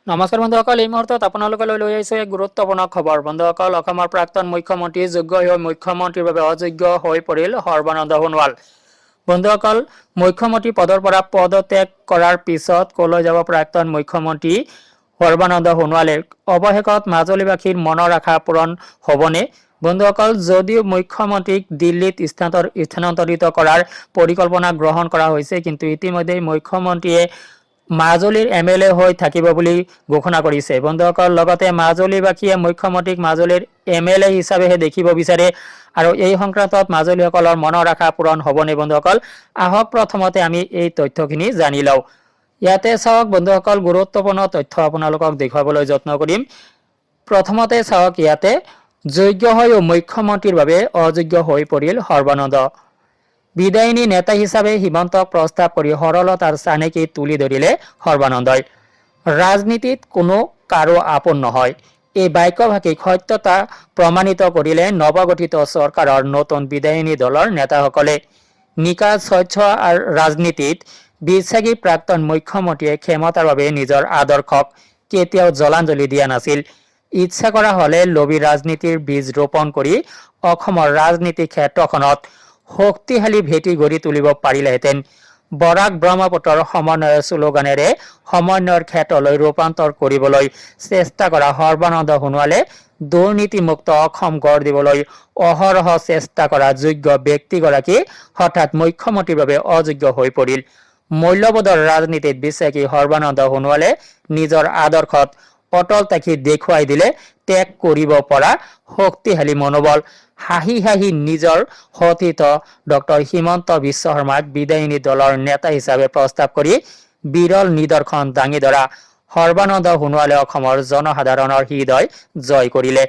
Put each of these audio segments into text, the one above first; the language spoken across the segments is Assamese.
নমস্কাৰ বন্ধুসকল, এই মুহূৰ্তত আপোনালোকলৈ লৈ আহিছোঁ এক গুৰুত্বপূৰ্ণ খবৰ। বন্ধুসকল, অসমৰ প্ৰাক্তন মুখ্যমন্ত্ৰী যোগ্য হৈ মুখ্যমন্ত্ৰীৰ বাবে অযোগ্য হৈ পৰিল সৰ্বানন্দ সোণোৱাল। বন্ধুসকল, মুখ্যমন্ত্ৰী পদৰ পৰা পদত্যাগ কৰাৰ পিছত কলৈ যাব প্ৰাক্তন মুখ্যমন্ত্ৰী সৰ্বানন্দ সোণোৱালে? অৱশেষত মাজুলীবাসীৰ মনৰ আশা পূৰণ হ'বনে? বন্ধুসকল, যদিও মুখ্যমন্ত্ৰীক দিল্লীত স্থানান্তৰিত কৰাৰ পৰিকল্পনা গ্ৰহণ কৰা হৈছে, কিন্তু ইতিমধ্যে মুখ্যমন্ত্ৰীয়ে মাজুলীৰ এমএলএ হৈ থাকিব বুলি ঘোষণা কৰিছে। বন্ধুসকল, লগতে মাজুলীবাসীয়ে মুখ্যমন্ত্ৰীক মাজুলীৰ এমএলএ হিচাপেহে দেখিব বিচাৰে আৰু এই সংক্ৰান্তত মাজুলীসকলৰ মনৰ আশা পূৰণ হ'বনে? বন্ধুসকল, আহক প্ৰথমতে আমি এই তথ্যখিনি জানি লওঁ। ইয়াতে চাওক বন্ধুসকল, গুৰুত্বপূৰ্ণ তথ্য আপোনালোকক দেখুৱাবলৈ যত্ন কৰিম। প্ৰথমতে চাওক ইয়াতে, যোগ্য হৈও মুখ্যমন্ত্ৰীৰ বাবে অযোগ্য হৈ পৰিল সৰ্বানন্দ। বিদায়িনী নেতা হিচাপে হিমন্তক প্ৰস্তাৱ কৰি সৰলতাৰ চানেকি তুলি ধৰিলে সৰ্বানন্দই। ৰাজনীতিত কোনো কাৰো আপোন নহয়, এই বাক্যভাষিক সত্যতা প্ৰমাণিত কৰিলে নৱগঠিত চৰকাৰৰ নতুন বিদায়িনী দলৰ নেতাসকলে। নিকা, স্বচ্ছ আৰু ৰাজনীতিত বিশ্বাসী প্ৰাক্তন মুখ্যমন্ত্ৰীয়ে ক্ষমতাৰ বাবে নিজৰ আদৰ্শক কেতিয়াও জলাঞ্জলি দিয়া নাছিল। ইচ্ছা কৰা হলে লবী ৰাজনীতিৰ বীজ ৰোপণ কৰি অসমৰ ৰাজনীতি ক্ষেত্ৰখনত শক্তিশালী ভেটি গঢ়ি তুলিব পাৰিলেহেঁতেন। বৰাক ব্ৰহ্মপুত্ৰৰ সমন্বয়ৰ শ্লোগানেৰে সমন্বয়ৰ ক্ষেত্ৰলৈ ৰূপান্তৰ কৰিবলৈ চেষ্টা কৰা সৰ্বানন্দ সোণোৱালে দুৰ্নীতিমুক্ত অসম গঢ় দিবলৈ অহৰহ চেষ্টা কৰা যোগ্য ব্যক্তিগৰাকী হঠাৎ মুখ্যমন্ত্ৰীৰ বাবে অযোগ্য হৈ পৰিল। মূল্যবোধৰ ৰাজনীতিত বিশ্বাসী সৰ্বানন্দ সোণোৱালে নিজৰ আদৰ্শত অটল থাকি দেখুৱাই দিলে ত্যাগ কৰিব পৰা শক্তিশালী মনোবল। হাঁহি হাঁহি নিজৰ সতীৰ্থ ডক্টৰ হিমন্ত বিশ্ব শৰ্মাক বিদায়িনী দলৰ নেতা হিচাপে প্ৰস্তাৱ কৰি বিৰল নিদৰ্শন দাঙি ধৰা সৰ্বানন্দ সোণোৱালে অসমৰ জনসাধাৰণৰ হৃদয় জয় কৰিলে।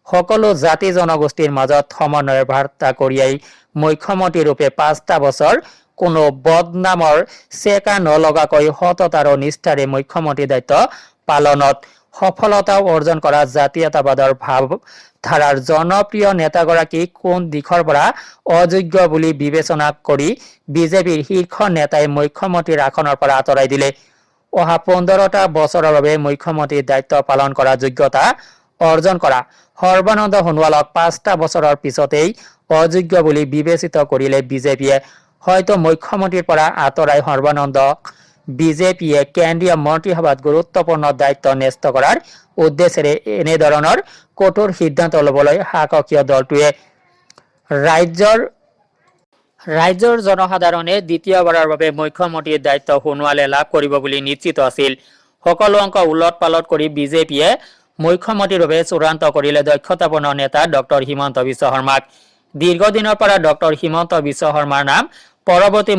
সকলো জাতি জনগোষ্ঠীৰ মাজত সমন্বয়ৰ বাৰ্তা কঢ়িয়াই মুখ্যমন্ত্ৰী ৰূপে 5টা বছৰ কোনো বদনামৰ চেকা নলগাকৈ সততা আৰু নিষ্ঠাৰে মুখ্যমন্ত্ৰীৰ দায়িত্ব পালনত সফলতাও অৰ্জন কৰা জাতীয়তাবাদৰ ভাৱধাৰাৰ জনপ্ৰিয় নেতাগৰাকীক কোন দিশৰ পৰা অযোগ্য বুলি বিবেচনা কৰি বিজেপিৰ শীৰ্ষ নেতাই মুখ্যমন্ত্ৰীৰ আসনৰ পৰা আঁতৰাই দিলে? অহা 15টা বছৰৰ বাবে মুখ্যমন্ত্ৰীৰ দায়িত্ব পালন কৰা যোগ্যতা অৰ্জন কৰা সৰ্বানন্দ সোণোৱালক 5টা বছৰৰ পিছতেই অযোগ্য বুলি বিবেচিত কৰিলে বিজেপিয়ে। হয়তো মুখ্যমন্ত্ৰীৰ পৰা আঁতৰাই সৰ্বানন্দক বিজেপিয়ে কেন্দ্ৰীয় মন্ত্ৰীসভাত গুৰুত্বপূৰ্ণ দায়িত্ব ন্যস্ত কৰাৰ উদ্দেশ্যেৰে এনেধৰণৰ কঠোৰ সিদ্ধান্ত ল'বলৈ শাসকীয় দলটোৱে। ৰাজ্যৰ জনসাধাৰণে দ্বিতীয়বাৰৰ বাবে মুখ্যমন্ত্ৰীৰ দায়িত্ব সোণোৱালে লাভ কৰিব বুলি নিশ্চিত আছিল। সকলো অংক ওলট পালট কৰি বিজেপিয়ে মুখ্যমন্ত্ৰীৰ বাবে চূড়ান্ত কৰিলে দক্ষতাপূৰ্ণ নেতা ডক্টৰ হিমন্ত বিশ্ব শৰ্মাক। দীৰ্ঘদিনৰ পৰা ডক্টৰ হিমন্ত বিশ্ব শৰ্মাৰ নাম পৰৱৰ্তী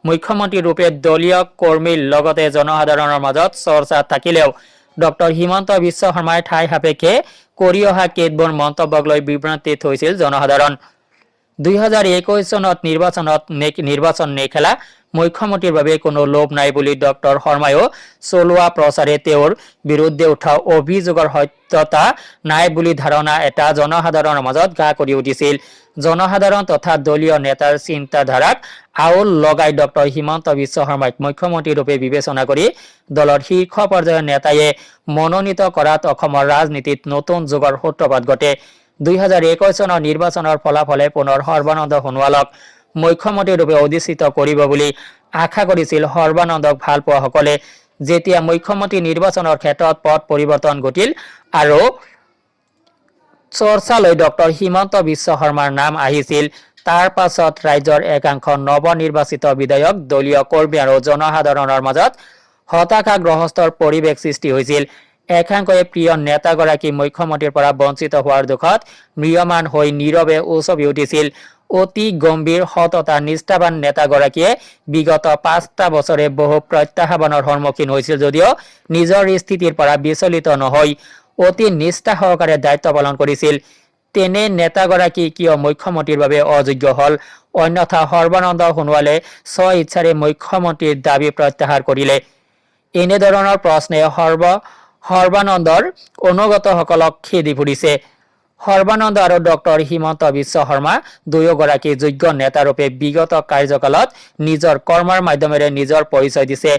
মুখ্যমন্ত্ৰী ৰূপে দলীয় কৰ্মীৰ লগতে জনসাধাৰণৰ মাজত চৰ্চাত থাকিলেও ডক্টৰ হিমন্ত বিশ্ব শৰ্মাই ঠাই সাপেক্ষে কৰি অহা কেতবোৰ মন্তব্যক লৈ বিভ্ৰান্তিত হৈছিল জনসাধাৰণ। 2021 চনত নিৰ্বাচন নেখেলা মুখ্যমন্ত্ৰীৰ বাবে কোনো লোভ নাই বুলি ডক্টৰ শৰ্মায়ো চলোৱা প্ৰচাৰে তেওঁৰ বিৰুদ্ধে উঠা অভিযোগৰ সত্যতা নাই বুলি ধাৰণা এটা জনসাধাৰণৰ মাজত গা কৰি উঠিছিল। জনসাধাৰণ তথা দলীয় নেতাৰ চিন্তাধাৰাক আউল লগাই ডক্টৰ হিমন্ত বিশ্ব শৰ্মাক মুখ্যমন্ত্ৰী ৰূপে বিবেচনা কৰি দলৰ শীৰ্ষ পৰ্যায়ৰ নেতায়ে মনোনীত কৰাত অসমৰ ৰাজনীতিত নতুন যুগৰ সূত্ৰপাত ঘটে। 2021 চনৰ নিৰ্বাচনৰ ফলাফলে পুনৰ সৰ্বানন্দ সোণোৱালক মুখ্যমন্ত্ৰী ৰূপে অধিষ্ঠিত কৰিব বুলি আশা কৰিছিল সৰ্বানন্দক ভাল পোৱাসকলে। যেতিয়া মুখ্যমন্ত্ৰী নিৰ্বাচনৰ ক্ষেত্ৰত পট পৰিৱৰ্তন ঘটিল আৰু চৰ্চালৈ ডক্টৰ হিমন্ত বিশ্ব শৰ্মাৰ নাম আহিছিল, তাৰ পাছত ৰাজ্যৰ একাংশ নৱনিৰ্বাচিত বিধায়ক, দলীয় কৰ্মী আৰু জনসাধাৰণৰ মাজত হতাশাগ্ৰস্তৰ পৰিৱেশ সৃষ্টি হৈছিল। একাংশই প্ৰিয় নেতাগৰাকী মুখ্যমন্ত্ৰীৰ পৰা বঞ্চিত হোৱাৰ দুখত ম্ৰিয়মান হৈ নীৰৱে উচপি উঠিছিল। অতি গম্ভীৰ, সততা, নিষ্ঠাবান নেতাগৰাকীয়ে বিগত 5টা বছৰে বহু প্ৰত্যাহ্বানৰ সন্মুখীন হৈছিল যদিও নিজৰ স্থিতিৰ পৰা বিচলিত নহৈ অতি নিষ্ঠা সহকাৰে দায়িত্ব পালন কৰিছিল। তেনে নেতাগৰাকী কিয় মুখ্যমন্ত্ৰীৰ বাবে অযোগ্য হল? অন্যথা সৰ্বানন্দ সোণোৱালে স্ব ইচ্ছাৰে মুখ্যমন্ত্ৰীৰ দাবী প্ৰত্যাহাৰ কৰিলে। এনেধৰণৰ প্ৰশ্নে সৰ্বানন্দৰ অনুগতসকলক খেদি ফুৰিছে। সৰ্বানন্দ আৰু ডক্টৰ হিমন্ত বিশ্ব শৰ্মা দুয়োগৰাকী যোগ্য নেতাৰূপে বিগত কাৰ্যকালত নিজৰ কৰ্মৰ মাধ্যমেৰে নিজৰ পৰিচয় দিছে।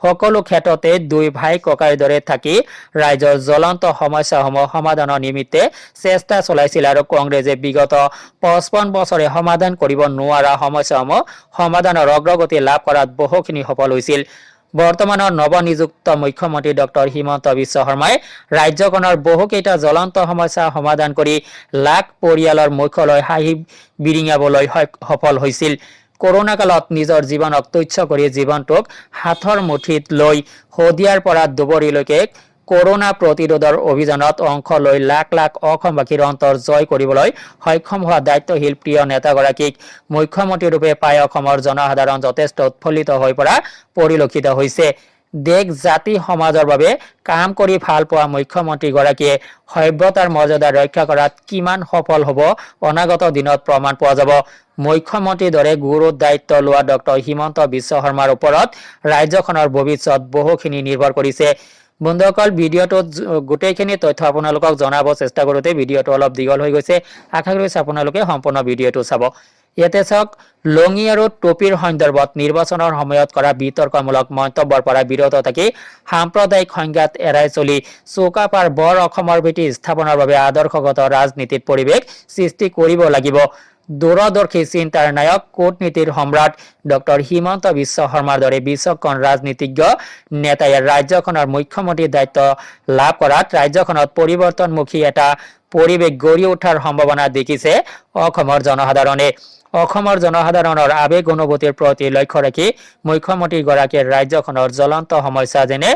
সকলো ক্ষেত্ৰতে দুই ভাই ককাইৰ দৰে থাকি ৰাইজৰ জ্বলন্ত সমস্যাসমূহ সমাধানৰ নিমিত্তে চেষ্টা চলাইছিল আৰু কংগ্ৰেছে বিগত 55 বছৰে সমাধান কৰিব নোৱাৰা সমস্যাসমূহ সমাধানৰ অগ্ৰগতি লাভ কৰাত বহুখিনি সফল হৈছিল। বৰ্তমানৰ নৱনিযুক্ত মুখ্যমন্ত্ৰী ডক্টৰ হিমন্ত বিশ্ব শৰ্মাই ৰাজ্যখনৰ বহুকেইটা জ্বলন্ত সমস্যা সমাধান কৰি লাখ পৰিয়ালৰ মুখলৈ হাঁহি বিৰিঙাবলৈ সফল হৈছিল। কৰোনা কালত নিজৰ জীৱনক তুচ্ছ কৰি জীৱনটোক হাতৰ মুঠিত লৈ শদিয়াৰ পৰা ধুবুৰীলৈকে কৰোনা প্ৰতিৰোধৰ অভিযানত অংশ লৈ লাখ লাখ অসমবাসীৰ অন্তৰ জয় কৰিবলৈ সক্ষম হোৱা দায়িত্বশীল প্ৰিয় নেতাগৰাকীক মুখ্যমন্ত্ৰীৰূপে পাই অসমৰ জনসাধাৰণ যথেষ্ট উৎফুল্লিত হৈ পৰা পৰিলক্ষিত হৈছে। দেশ, জাতি, সমাজৰ বাবে কাম কৰি ভাল পোৱা মুখ্যমন্ত্ৰীগৰাকীয়ে সভ্যতাৰ মৰ্যাদা ৰক্ষা কৰাত কিমান সফল হ'ব, অনাগত দিনত প্ৰমাণ পোৱা যাব। মুখ্যমন্ত্ৰীৰ দৰে গুৰু দায়িত্ব লোৱা ডক্টৰ হিমন্ত বিশ্ব শৰ্মাৰ ওপৰত ৰাজ্যখনৰ ভৱিষ্যত বহুখিনি নিৰ্ভৰ কৰিছে। বন্ধুসকল, ভিডিঅ'টোত গোটেইখিনি তথ্য আপোনালোকক জনাব চেষ্টা কৰোঁতে ভিডিঅ'টো অলপ দীঘল হৈ গৈছে। আশা কৰিছোঁ আপোনালোকে সম্পূৰ্ণ ভিডিঅ'টো চাব। ইয়াতে চাওক, লঙি আৰু টুপিৰ সন্দৰ্ভত নিৰ্বাচনৰ সময়ত কৰা বিতৰ্কমূলক মন্তব্যৰ পৰা বিৰত থাকি সাম্প্ৰদায়িক সংঘাত এৰাই চলি চৌকাপাৰ বৰ অসমৰ ভেটি স্থাপনৰ বাবে আদৰ্শগত ৰাজনীতিত পৰিৱেশ সৃষ্টি কৰিব লাগিব। দূৰদৰ্শী চিন্তাৰ নায়ক, কূটনীতিৰ সম্ৰাট ডক্টৰ হিমন্ত বিশ্ব শৰ্মাৰ দৰে বিচক্ষণ ৰাজনীতিজ্ঞ নেতাই ৰাজ্যখনৰ মুখ্যমন্ত্ৰীৰ দায়িত্ব লাভ কৰাত ৰাজ্যখনত পৰিৱৰ্তনমুখী এটা পৰিৱেশ গঢ়ি উঠাৰ সম্ভাৱনা দেখিছে অসমৰ জনসাধাৰণে। অসমৰ জনসাধাৰণৰ আৱেগ অনুভূতিৰ প্ৰতি লক্ষ্য ৰাখি মুখ্যমন্ত্ৰীগৰাকীয়ে ৰাজ্যখনৰ জ্বলন্ত সমস্যা, যেনে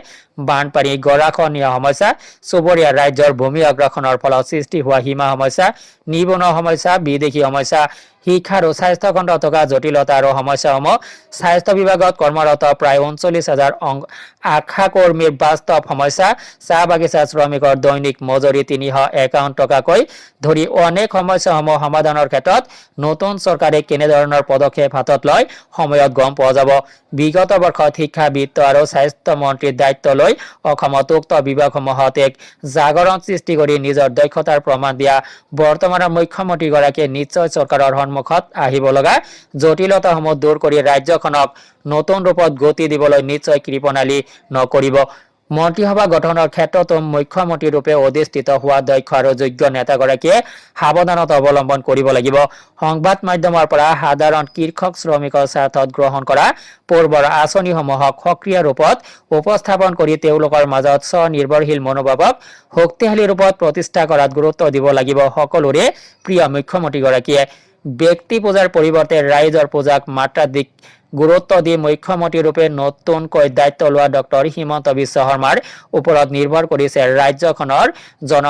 বানপানী, গৰাখহনীয়া সমস্যা, চুবুৰীয়া ৰাজ্যৰ ভূমি আগ্ৰাসনৰ ফলত সৃষ্টি হোৱা সীমা সমস্যা, নিবনুৱা সমস্যা, বিদেশী সমস্যা, শিক্ষা আৰু স্বাস্থ্য খণ্ডত থকা জটিলতা আৰু সমস্যাসমূহ, স্বাস্থ্য বিভাগত কৰ্মৰত প্ৰায় 39 হাজাৰ আশা কৰ্মীৰ বাস্তৱ সমস্যা, চাহ বাগিচা শ্ৰমিকৰ দৈনিক মজুৰি 351 টকাকৈ ধৰি অনেক সমস্যাসমূহ সমাধানৰ ক্ষেত্ৰত নতুন চৰকাৰে কেনেধৰণৰ পদক্ষেপ হাতত লয়, সময়ত গম পোৱা যাব। বিগত বৰ্ষত শিক্ষা, বিত্ত আৰু স্বাস্থ্য মন্ত্ৰীৰ দায়িত্ব লৈ অসমত উক্ত বিভাগসমূহত এক জাগৰণ সৃষ্টি কৰি নিজৰ দক্ষতাৰ প্ৰমাণ দিয়া বৰ্তমানৰ মুখ্যমন্ত্ৰীগৰাকীয়ে নিশ্চয় চৰকাৰৰ সন্মুখত আহিব লগা জটিলতাসমূহ দূৰ কৰি ৰাজ্যখনক নতুন ৰূপত গতি দিবলৈ নিশ্চয় কৃপণালি নকৰিব। মন্ত্ৰীসভা গঠনৰ ক্ষেত্ৰতো মুখ্যমন্ত্ৰী ৰূপে অধিষ্ঠিত হোৱা দক্ষ আৰু যোগ্য নেতাগৰাকীয়ে সাৱধানতা অৱলম্বন কৰিব লাগিব। সংবাদ মাধ্যমৰ পৰা সাধাৰণ কৃষক, শ্ৰমিকৰ স্বাৰ্থত গ্ৰহণ কৰা পূৰ্বৰ আঁচনিসমূহক সক্ৰিয় ৰূপত উপস্থাপন কৰি তেওঁলোকৰ মাজত স্বনিৰ্ভৰশীল মনোভাৱক শক্তিশালী ৰূপত প্ৰতিষ্ঠা কৰাত গুৰুত্ব দিব লাগিব। সকলোৰে প্ৰিয় মুখ্যমন্ত্ৰীগৰাকীয়ে ব্যক্তি পূজাৰ পৰিৱৰ্তে ৰাইজৰ পূজাক মাত্ৰাধিক গুৰুত্ব দি মুখ্যমন্ত্ৰী ৰূপে নতুনকৈ দায়িত্ব লোৱা ডক্টৰ হিমন্ত বিশ্ব শৰ্মাৰ ওপৰত নিৰ্ভৰ কৰিছে ৰাজ্যখনৰ জন